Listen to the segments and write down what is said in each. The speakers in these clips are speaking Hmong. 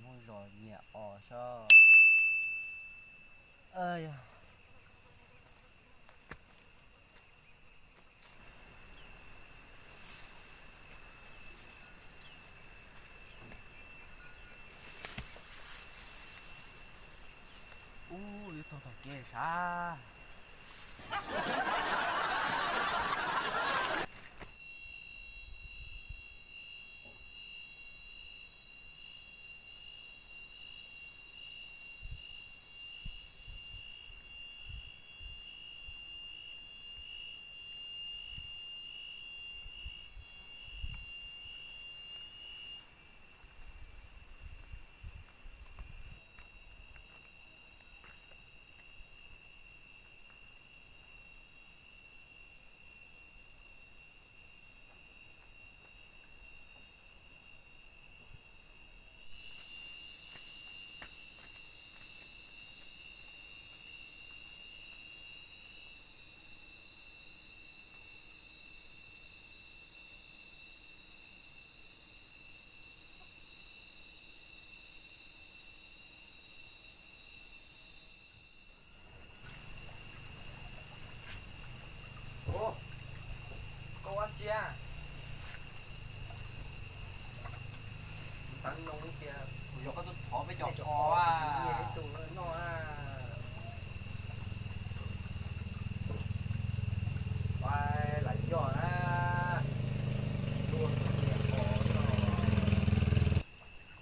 Muaj zos nyiam os sab. Ub, yuav txog tom kev sav. Koj ua tsi? Xav nug tias yog koj tuaj thov peb cov os a? Nyiam ib tug noj a. Pais lam yog na. Luag nyiam os no.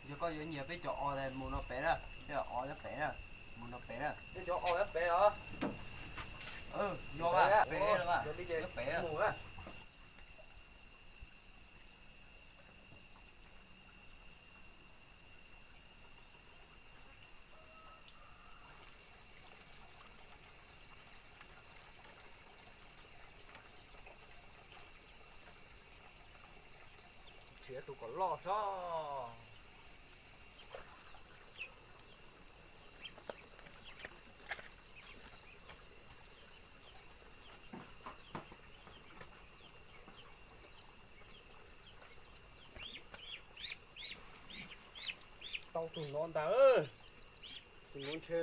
Yog koj yuav nyiam peb cov os mus no pem na, peb cov os nyob pem na, mus no pem na. Peb cov os nyob pem os. Yog pem, nyob pem na. Nrhiav tus kom loj sab. Tau tus no ntag, tus no ntshe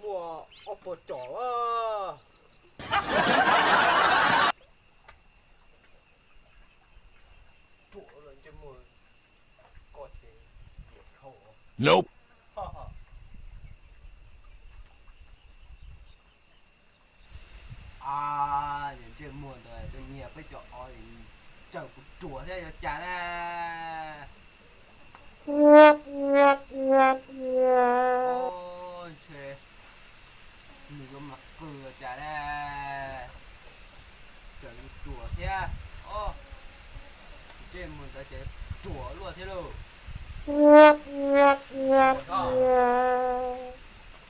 muaj ob puas caum a. Ruam lawm ntsej muag, koj ces ruam dhau. A, ntsej muag ntawd twb nyiag peb cov os, tseem kuv ruam thiab yuav cas na. Ntshe nws yuav mas qw yuav cas na. Tseem ruam thiab. Ntsej muag ntawd ces ruam luaj thiab lauj.